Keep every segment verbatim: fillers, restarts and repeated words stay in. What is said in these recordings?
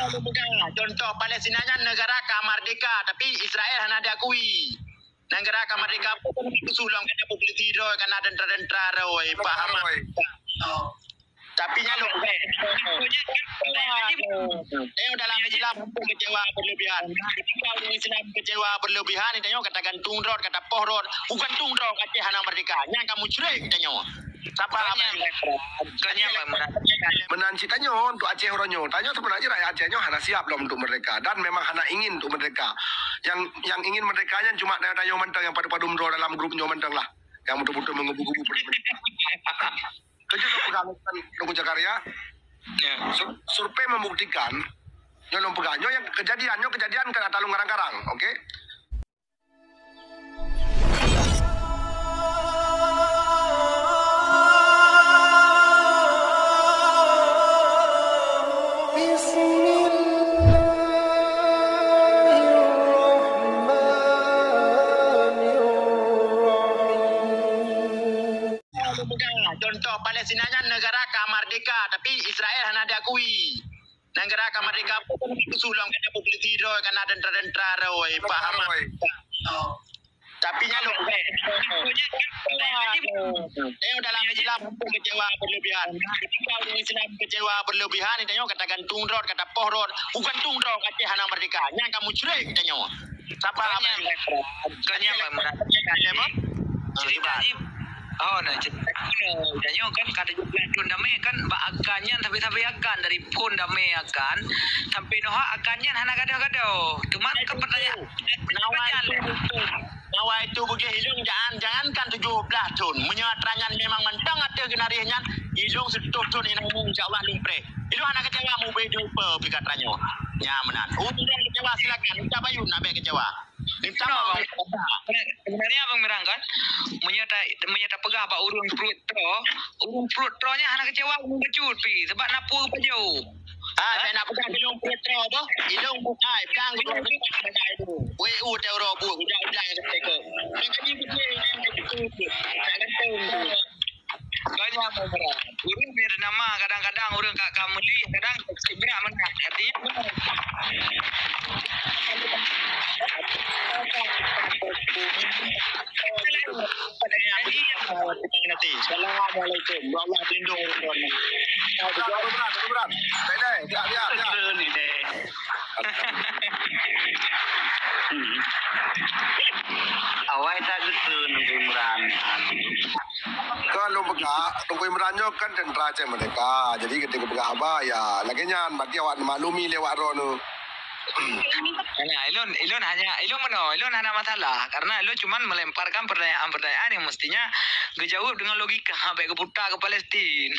Contoh, Palestina nyan negara ka merdeka, tapi Israel hana diakui. Negara ka merdeka, musuh lom ka dapeuh polisi droe, ka na tentara-tentara droe, paham? Tapi nyan lôn, eh, dalam Islam kecewa berlebihan. Ketika orang Islam kecewa berlebihan, tanyoe kata gantung rot, kata poh rot, bukan tung rot, Aceh hana merdeka. Nyan ka musyrik tanyoe. Sapa? Meunan cit tanyoe untuk Aceh uroe nyoe. Tanyoe seubeunajih rakyat Aceh nyoe hana siap lom untuk merdeka dan memang hana ingin untuk merdeka. Yang yang ingin merdeka nyan cuma tanyoe-tanyoe mantong yang padum-padum droe dalam grup nyoe mantong lah. Yang betul-betul menggebu-gebu perlu merdeka. Kejut lôn peugah lôn Teuku Zakaria. Ya. Sur- survei membuktikan, nyoe lôn peugah, nyoe yang kejadian, nyoe kejadian kan ata lôn karang-karang, oke? Bismillahirrahmanirrahim. Contoh, Palestina nyan negara ka merdeka, tapi Israel hana diakui. Negara ka merdeka, musuh lom ka dapeuh polisi droe, ka na tentara-tentara droe, paham? Tapi nyan lôn, eh, dalam Islam kecewa berlebihan. Ketika orang Islam kecewa berlebihan, tanyoe kata gantung rot, kata poh rot, bukan tung rot, Aceh hana merdeka. Nyan ka musyrik tanyoe. Sapa? Cerita jih. Oh, nah, cerita tanyoe kan ka tujuh belas thon damé kan bak Akan nyan, sampai-sampai Akan dari phon damé Akan sampai noha Akan nyan hana gadoh-gadoh. Cuma kan pertanyaan, awai itu bagi ilong jangan, jangankan tujuh belas thon. Meunyoe atra nyan memang mantong ateueh geunarih nyan, ilong seratus thon inong insya Allah lôn preh. Ilong hana kecewa mubé dupa pika atra nyoe. Nyan meunan. Ureueng kecewa silakan, ucap ayun nak bèk kecewa. Sebenarnya Abang Mirang kan, meunyoe ta-, meunyoe tapeugah bak ureueng pruet troe, ureueng pruet troe nyan hana kecewa ureueng bacut pi, sebab na peue geupajôh. Ah, saya nak peugah ilong pruet troe boh. Ilong bukai, blang. Wei u teu ro bu, udah udah yang kata. Saya tadi betul yang kata. Saya kata. Banyak orang. Ureueng nyan nama kadang-kadang ureueng ka, ka meuli, kadang sibrak meunan. Artinya meunan. Assalamualaikum. Ya Allah pelindung ureueng nyan. Berat, berat, berat. Dai, dai, biar, biar, biar. Awai tak gitu Teungku Imran. Kan lôn peugah, Teungku Imran nyoe kan tentara Aceh Merdeka. Jadi ketika peugah haba, ya lagèe nyan, berarti awak maklumi lé awak droeneuh. Nah, ilôn, ilôn hanya, ilôn meunoe, ilôn hana masalah. Karena ilôn cuman melemparkan pertanyaan-pertanyaan yang mestinya geujaweueb dengan logika, bèk geuputa keu Palestin.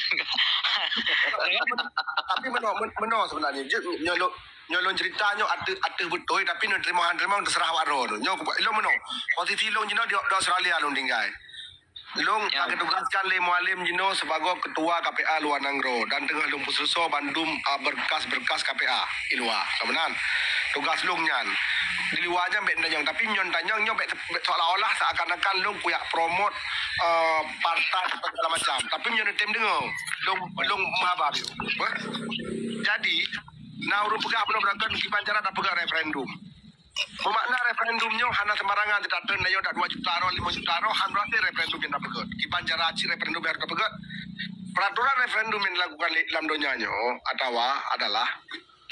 Tapi meunoe, meunoe sebenarnya. Nyoe lôn, nyoe lôn cerita nyoe ateueh, ateueh beutôi, tapi nyoe teurimong han teurimong teuseurah awak droeneuh. Nyoe ilôn meunoe. Posisi lôn jinoe di, di Australia lôn tinggai. Lôn ka geutugaskan lé Mualem jinoe sibagoe ketua K P A luwa nanggroe dan teungoh lôn peuseuleusoe bandum, a, berkas-berkas K P A di luwa. Ka meunan. Tugas lôn nyan. Di luwa nyan bèk tanyong, tapi nyoe tanyong nyoe bèk, bèk seolah-olah seakan-akan lôn kuyak promote, a, partai segala macam. Tapi nyoe neutem deungoe, lôn, lôn meuhaba. Jadi, na ureueng peugah bunoe beurangkat kiban cara tapeugah referendum. Beumakna referendum nyoe hana sembarangan teutateueng, na nyoe dak dua juta droe, lima juta droe, han berhasil referendum nyang tapeugèt. Kiban cara cit referendum nyang tapeugèt. Peraturan referendum nyang dilakukan lé, lam donya nyoe atawa adalah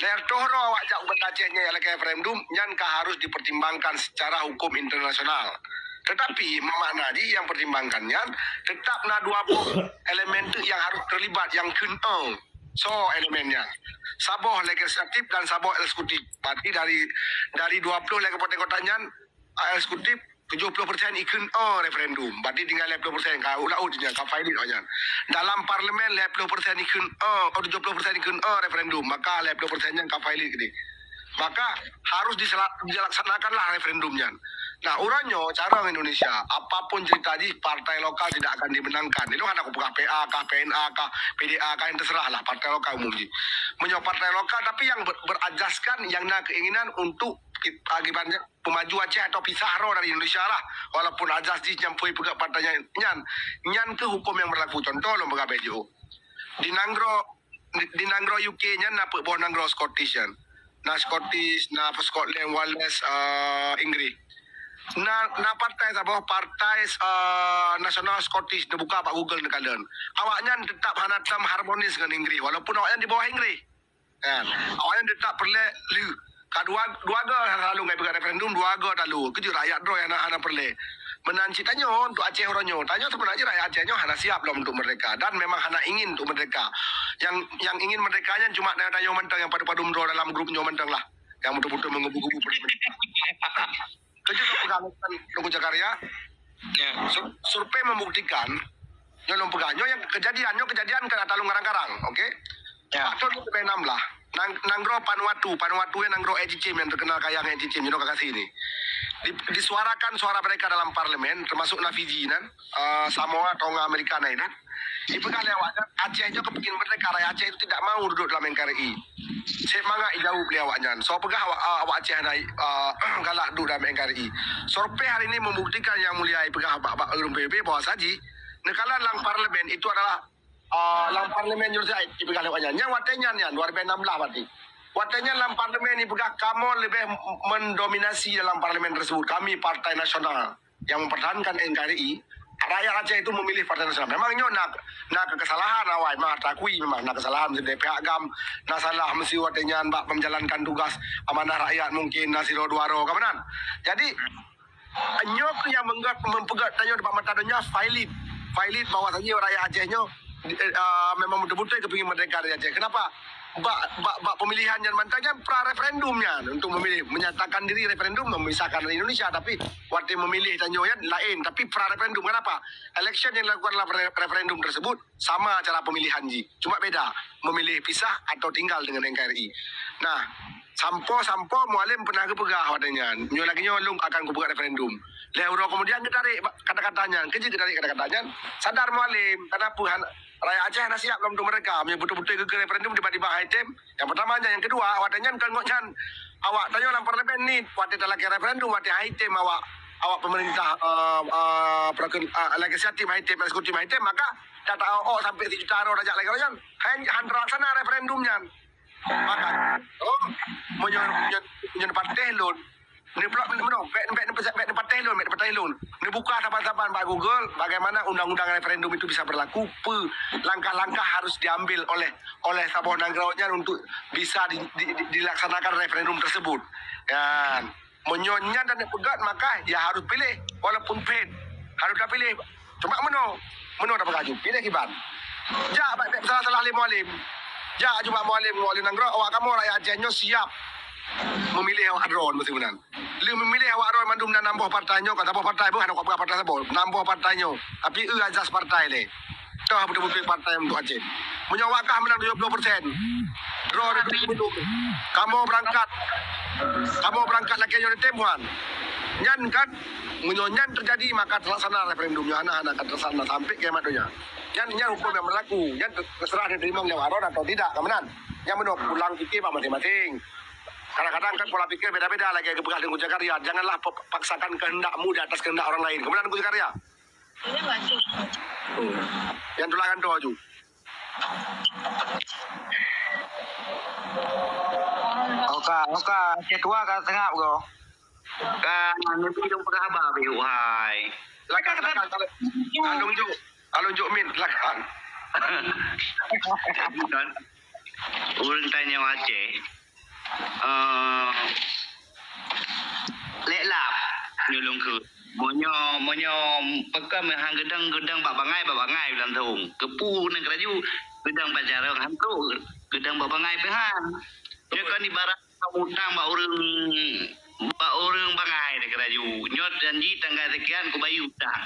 lhèe reutôh droe awak jak u Banda Aceh nyan nyang lakèe referendum, nyan ka harus dipertimbangkan secara hukum internasional. Tetapi, makna jih nyang pertimbangkan nyan, tetap na dua boh elemen teuk nyang harus terlibat, nyang kheun, eh. Soe elemen nyan? Saboh legislatif dan saboh eksekutif. Berarti dari, dari dua puluh lé kabupaten kota nyan, eksekutif tujuh puluh persen ikheun, eh, referendum. Berarti tinggai lhèe puluh persen ka ulah nyan, ka valid nyan. Dalam parlemen lhèe puluh persen ikheun, eh, oh, tujuh puluh persen ikheun, eh, referendum. Maka lhèe puluh persen nyan ka valid geude. Maka harus disela-, dilaksanakanlah referendum nyan. Nah, uroe nyoe carông Indonesia, apapun cerita jih, partai lokal tidak akan dimenangkan. Ilôn hana kupeugah P A kah, P N A kah, P D A kah, yang terserah lah, partai lokal umum jih. Meunyoe partai lokal, tapi yang ber-, berajaskan yang na keinginan untuk ki-, akibatnya pemaju Aceh atau pisah roh dari Indonesia lah. Walaupun ajas jih nyan pui peugah partai nyan, nyan, nyan ke hukum yang berlaku. Contoh lôn peugah bèk jiôh. Di nanggroe di, di nanggroe U K nyan na peuet boh nanggroe Scottish nyan. Na Scottish, na Scotland, Wales, eh, Inggris. Na, na partai saboh, partai, eh, nasional Scottish, neubuka bak Google neukalon. Awaknyan teutap hana tam harmonis ngon Inggris, walaupun awaknyan di bawah Inggris. Kan? Awaknyan teutap peureulée lheueh. Ka dua, dua go lalu ngai peugah referendum, dua go lalu. Keujeuet rakyat droe hana, hana peureulée. Meunan cit tanyoe untuk Aceh uroe nyoe. Tanyoe seubeuna jih rakyat Aceh nyoe hana siap lom untuk merdeka dan memang hana ingin untuk merdeka. Yang, yang ingin merdeka nyan cuma tanyoe-tanyoe mantong yang padum-padum droe dalam grup nyoe mantong lah. Yang betul-betul menggebu-gebu pergi merdeka. Keujeuet lôn peugah lôn, Teungku Zakaria. Ya. Sur-, survei membuktikan, nyoe lôn peugah, nyoe nyang keujadian, nyoe keujadian ka ata lôn garang-garang, oke? Ya. Bak thôn seribu sembilan ratus enam belas, nang-, nanggroe Vanuatu, Vanuatu nyan nanggroe es cicém nyang terkenal kaya ngon es cicém, nyoe ka kasi ni. Di-, disuarakan suara mereka dalam parlemen, termasuk na Fiji nan, eh, Samoa, Tonga, Amerika nan, nan. Dipeugah lé awaknyan, Aceh nyoe keupingin merdeka, rakyat Aceh itu tidak mau duduk dalam N K R I. Sép mangat ijaweueb lé awaknyan. Soe peugah awak, awak Aceh hana, ah, galak duek dalam N K R I. Survei hari ini membuktikan yang mulia ipeugah bak, bak ureuëng P B B bahwa saji neukalon lam parlemen itu adalah, ah, lam parlemen Indonesia ipeugah lé awaknyan. Nyang watée nyan, nyan dua ribu enam belas berarti. Watée nyan lam parlemen ipeugah kamoe leubeh mendominasi dalam parlemen tersebut. Kami Partai Nasional yang mempertahankan N K R I, rakyat Aceh itu memilih Partai Nasional. Memang nyoe na, na kesalahan awai, memang takui memang na kesalahan dari pihak GAM, na salah meusiwat nyan bak menjalankan tugas amanah rakyat mungkin na sidroe dua droe ka meunan. Jadi, nyoe keuh nyang meupeugét, meupeugét tanyoe bak mata donya valid. Valid bahwa saja rakyat Aceh nyoe, eh, ah, memang betul-betul kepingin merdeka dari Aceh. Kenapa? Bak, bak, bak pemilihan nyan mantong nyan pra referendum nyan untuk memilih, menyatakan diri referendum memisahkan dari Indonesia, tapi watée memilih tanyoe nyan lain, tapi pra referendum. Kenapa? Election yang dilakukan dalam re-, referendum tersebut sama cara pemilihan jih. Cuma beda, memilih pisah atau tinggal dengan N K R I. Nah, sampoe-sampoe Mualem pernah geupeugah watée nyan, nyoe lagée nyoe lôn akan kupeugah referendum. Lhée uroe kemudian geutarek kata-kata nyan, keujeuet geutarek kata-kata nyan, sadar Mualem, kenapa han-, rakyat Aceh hana siap lom untuk merdeka. Meunyoe beutôi-beutôi geukheun referendum tiba-tiba hana item. Yang pertama nyan, yang kedua, awak nyan kan ngok nyan, awak tanyoe lam parlemen ni, watée talakée referendum, watée hana item awak, awak pemerintah, eh, eh, perakon-, eh, legislatif hana item, eksekutif hana item, maka data awak sampai sijuta droe tajak lagée nyan. Han, han terlaksana referendum nyan. Maka, oh, meunyoe, meunyoe, meunyoe patéh lôn, Neuplok meunoe, bèk, bèk, bèk neupatéh lôn, bèk neupatéh lôn. Neubuka saban-saban bak Google, bagaimana undang-undang referendum itu bisa berlaku, peue langkah-langkah harus diambil oleh, oleh saboh nanggroe nyan untuk bisa di, di, di, dilaksanakan referendum tersebut. Kan? Meunyoe nyan dan neupeugah, maka ya harus piléh, walaupun phet. Harus tapiléh. Cuma meunoe, meunoe tapeugah aju, piléh kiban. Jak bak, bak salah-salah lé Mualem. Jak aju bak Mualem, Mualem nanggroe, awak kamoe rakyat Aceh nyoe siap meumiléh awak droe meusi meunan. Lheueh meumiléh awak droe mandum na nam boh partai nyoe, ka saboh partai boh, hana kupeugah partai saboh, nam boh partai nyoe. Tapi eu azas partai lé. Toh beutôi-beutôi partai untuk Aceh. Meunyoe awak kah meunang tujoh ploh persen, droe ridong beudôh. Kamoe beurangkat, kamoe beurangkat lakèe nyoe neutem, Tuhan. Nyan kan, meunyoe nyan teujadi, maka teulaksana referendum nyoe hana, hana akan teulaksana sampai kiamat donya. Nyan, nyan huköm nyang beulaku. Nyan te-, teuseurah neuteurimong lé awak droe atau tidak, ka meunan. Nyan meunoe pulang pike bak maséng-maséng. Kadang-kadang kan pola pikir beda-beda lagèe geupeugah Teungku Zakaria. Janganlah pe-, paksakan kehendakmu di atas kehendak orang lain. Ka meunan Teungku Zakaria? Nyan tulah gantoe aju. Oka, oka, ketua ka seungap ko. Ka neubri lôn peugah haba beuh, hai. Lakang, lakang, kalau, kalau jok, kalau jok min, lakang. Jadi kan, ureueng tanyoe Aceh, eh, lek lap nyoe lôn kheun. Meunyoe, meunyoe pakon meuhan geudong, geudong bak bangai, bak bangai langsung. Keupeue nanggroe geuraju, geudong bak jaroe han trok, geudong bak bangai pih han. Nyoe kan ibarat mutang bak ureueng, bak ureueng bangai nanggroe geuraju. Nyoe janji tanggai sekian kubayeue utang.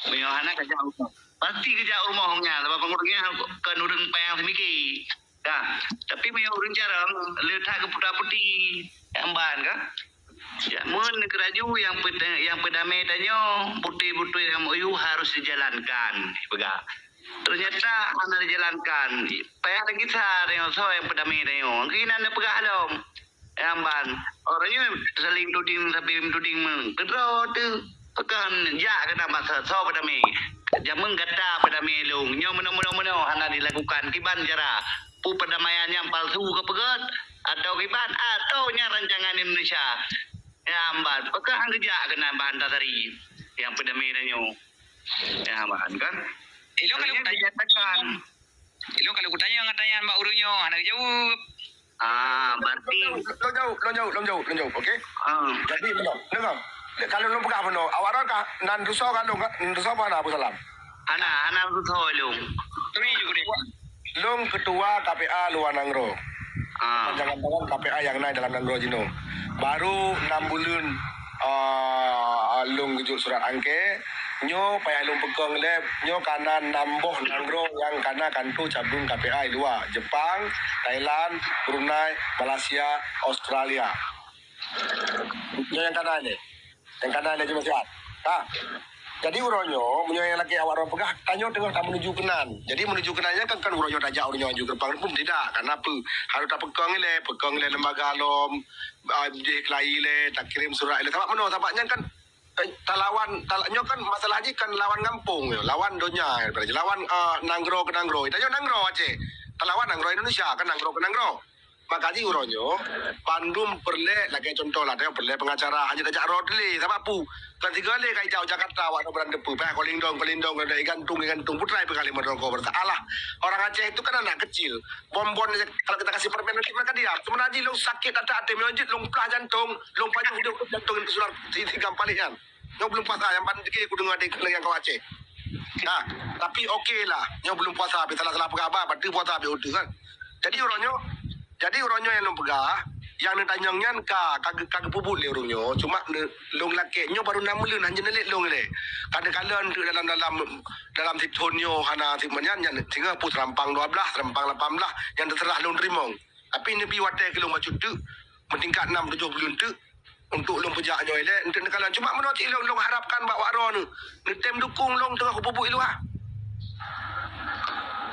Meunyoe hana kajak rumoh, pasti kajak rumoh nyan, sabab ureueng nyan kon ureueng panyang seumiké. Ka, tapi meunyoe ureueng carông, le that geuputa puti, nyang ban ka. Ya, mun nanggroe geuraju nyang peuda-, nyang peudamé tanyoe, beutôi-beutôi M O U harus dijalankan, peugah. Ternyata hana dijalankan. Payah lagèe sa tanyoe, soe nyang peudamé tanyoe. Keunan neupeugah lom. Nyang ban, ureueng nyoe saling tuding, saling tuding meukeudroe teuh. Pakon jak keunan basa soe peudamé. Jameun gata peudamé lôn. Nyoe meunoe, meunoe, meunoe hana dilakukan. Kiban cara. Peue perdamaian nyang palsu ka peugöt, atau kiban, atau nyang rancangan Indonesia. Nyang ban, pakon han geujak keunan bak Antasari nyang perdamaian nyoe. Nyang ban kan? Ilong kalau kutanya, ilong kalau kutanya ngatanya bak ureueng nyoe, hana geujaweueb. Ah, berarti lôn jaweueb, lôn jaweueb, lôn jaweueb, lôn jaweueb, okey? Ah. Jadi, meunoe, deungö. Kalau lôn peugah meunoe, awak droe ka nan tusoe ka lôn, nan tusoe mana Abu Salam? Hana, hana tusoe lôn. Turi ju kudeh. Lôn ketua K P A luwa nanggroe. Ah. Jangan-jangan K P A nyang na dalam nanggroe jinoe. Baru enam buleuen, ah, lôn geujok surat angke, nyoe payah lôn peukong lé, nyoe ka na enam boh nanggroe nyang ka na kantô cabeueng K P A i luwa, Jepang, Thailand, Brunei, Malaysia, Australia. Nyoe nyang ka na lé. Nyang ka na lé jeuet siat. Ha. Jadi uroe nyoe, meunyoe nyang lakèe awak droe peugah, tanyoe teungoh tameunuju keunan. Jadi meunuju keunan nyan kan, kan uroe nyoe tajak uroe nyoe aju geureumpang pun tidak. Karena peue? Harôh tapeukong ilèe, peukong ilèe lembaga lom, ah, jih keulayi ilèe, takirém surat ilèe. Sabab meunoe, sabab nyan kan, eh, talawan, tal-, nyoe kan masalah jih kan lawan gampông nyoe, lawan donya, lawan, ah, nanggroe keu nanggroe. Tanyoe nanggroe Aceh, talawan nanggroe Indonesia kan nanggroe keu nanggroe. Maka jih uroe nyoe, bandum peureulèe, lagèe contoh lah, tanyoe peureulèe pengacara, hana tajak rot lé, sabab peue? Kan sigoe lé ka ijak u Jakarta, awak nyoe beuran teupeu, payah kolindong, kolindong, igantung, igantung, putra ipeugah lé meudroe ko bersalah. Orang Aceh itu kan anak kecil. Bon-bon aja, kalau kita kasih permen nanti mereka diam. Sebenarnya jih lôn sakét that até, meunyoe jeuet lôn plah jantong, lôn pajoh udép jantong itu sudah si, si gampalih nyan. Nyoe buleuen puasa nyang ban teuke kudeungoe dek lagèe nyang ka Aceh. Nah, tapi oke lah, nyoe buleuen puasa, pih salah-salah peugah haba, berarti puasa pih udeuh kan. Jadi uroe nyoe, jadi uroe nyoe nyang lôn peugah, nyang neutanyong nyan ka, ka, ka geupeubuet lé ureueng nyoe, cuma ne-, lôn lakèe nyoe baru nam buleuen, hana jeuet lé lôn lé. Kadang-kadang dalam, dalam, dalam sithon nyoe hana sithon nyan, nyan singoh peue seurampang dua blah, seurampang lapan blah, nyan teuseurah lôn teurimong. Tapi neubi watèe keu lôn bacut teuk, meutingkat nam tujoh buleuen teuk, untuk lôn peujak nyoe ilèe, untuk neukalon. Cuma meunoe cit lôn, lôn harapkan bak awak droeneuh, neutem dukung lôn teungoh kupeubuet i luwa.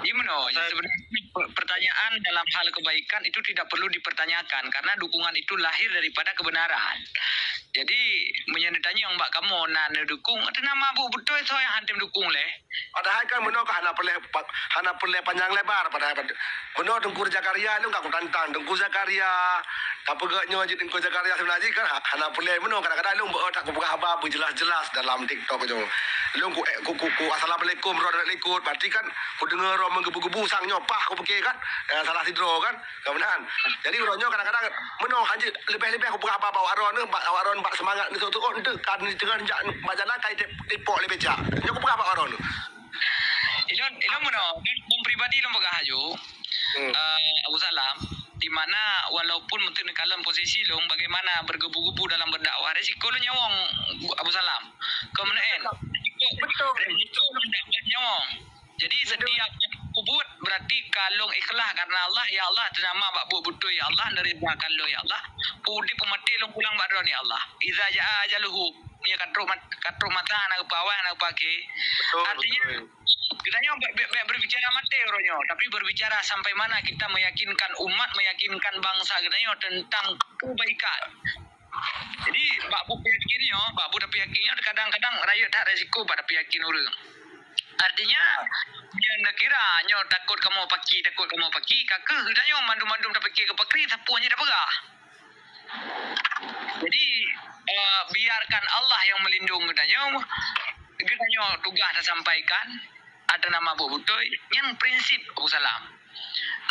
Ji meunoe, sebenarnya per-, pertanyaan dalam hal kebaikan itu tidak perlu dipertanyakan karena dukungan itu lahir daripada kebenaran. Jadi, meunyoe neutanyong bak kamoe na neudukung, teunama buet beutôi soe nyang han tem dukung lé. Padahai kan meunoe ka hana peureulèe pa-, hana peureulèe panyang lebar, padahai pad-, meunoe Teungku Zakaria lôn ka kutantang, Teungku Zakaria, tapeugah nyoe jih Teungku Zakaria sebenarnya jih kan ha-, hana peureulèe meunoe, kadang-kadang lôn beu-, tak kupeugah haba beujelas-jelas dalam TikTok nyoe. Lôn ku, eh, ku, ku, ku, "Assalamualaikum," droe likot, berarti kan kudeungoe droe meugebu-gebu sang nyoe, pah kupike kan, eh, salah sidroe kan. Ka meunan. Jadi uroe nyoe kadang-kadang meunoe hana jeuet, leubeh-leubeh kupeugah haba bak awak droeneuh, bak awak droeneuh bak seumangat neuseuôt-seuôt, enteuk ka neuteungoh jak bak jalan ka itip-, itipok lé becak. Nyoe kupeugah bak awak droeneuh. Ilôn, ilôn meunoe, lôn pribadi lôn peugah aju. Hmm. Eh, Abu Salam, di mana walaupun meuteun kalon posisi lôn bagaimana bergebu-gebu dalam berdakwah, resiko lôn nyawöng, Abu Salam. Keu meunan, betul, resiko lôn nyawöng. Jadi, setiap kubuet berarti ka lôn ikhlas karena Allah, ya Allah, teunama bak buet beutôi, ya Allah, neuridha ka lôn, ya Allah. Udép peumaté lôn pulang bak Droeneuh, ya Allah. Iza jaa ajaluhu, meunyoe ka trok mat-, ka trok masa, hana geupeuawai, hana geupeuakhé. Betul, artinya, betul. Geutanyoe bèk, bèk, bèk berbicara maté uroe nyoe, tapi berbicara sampai mana kita meyakinkan umat, meyakinkan bangsa geutanyoe tentang kebaikan. Jadi, bak buet peuyakin nyoe, bak buet peuyakin nyoe, kadang-kadang rayeuk that resiko bak peuyakin ureueng. Artinya, nyoe neukira nyoe takot kamoe paki, takot kamoe paki, ka keuh geutanyoe mandum-mandum tapike keu pakri, sapeue nyang tapeugah. Jadi, eh, biarkan Allah yang melindungi geutanyoe, geutanyoe tugaih tasampaikan, atau nama buet beutôi, nyan prinsip Abu Salam.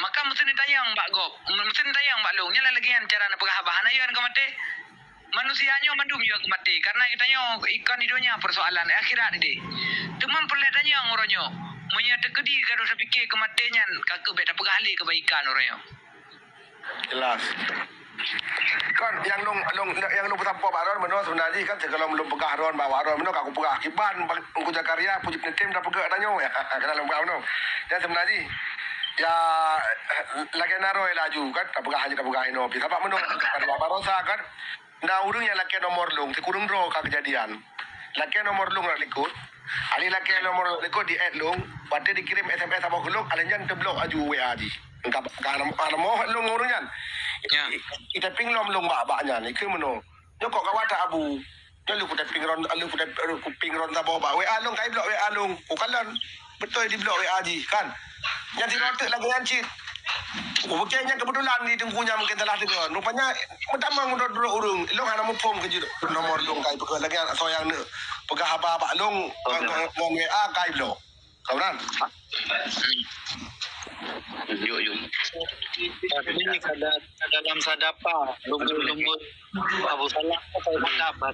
Maka meuteun tanyong bak gob, meuteun tanyong bak lôn, nyan lagèe nyan cara neupeugah haba, hana yö keu maté. Manusia nyoe mandum yö keu maté, karena geutanyoe ikon di donya persoalan, akhirat idéh. Teuma peureulèe tanyong uroe nyoe, meunyoe teukeudi ka droe tapike keu maté nyan, ka keuh bèk tapeugah lé keubaikan uroe nyoe. Jelas. Kan nyang lôn, lôn, nyang lôn peusampoe bak droen meunoe seubeuna jih kan, sigohlom lôn peugah droen bak droen meunoe ka kupeugah. Kiban bak Teungku Zakaria, puji neutem tapeugah tanyoe. Ka lôn peugah meunoe. Nyan seubeuna jih, ya, lagèe na roh laju kan, tapeugah hana tapeugah inoe pih. Sabab meunoe Zakaria barosa kan, na ureueng nyang lakèe nomor lôn, sikureueng droe ka keujadian. Lakèe nomor lôn rot likot. Alèh lakèe nomor rot likot di-add lôn, watèe dikirém S M S saboh keu lôn, alèh nyan teublok laju W A jih. Ka, ka, ka, ka lôn ureueng nyan. Ya. I, i, i-tapping lom lôn bak, bak nyan, ikheun meunoe. Nyoe kok gawat that Abu. Nyoe lheueh kutapping ron, lheueh kutap-, lheueh kuping ron saboh bak W A lôn, ka iblok W A lôn. Kukalon. Beutôi diblok W A jih, kan? Nyan sidroe teuk lagèe nyan cit. Oh, bukan nyang kebetulan di Teungku nyan mungkin salah dengar. Rupanya meutamong droe-droe ureueng. Ilong hana muphom keu jeuet nomor lôn kai peugah lagèe aneuk soe nyang neuk peugah haba bak lôn ngon, ngon W A kai bloe. Kawan. Yuk, yuk. Tapi kada kada dalam sadapa lumur-lumur Abu Salam saya dapat.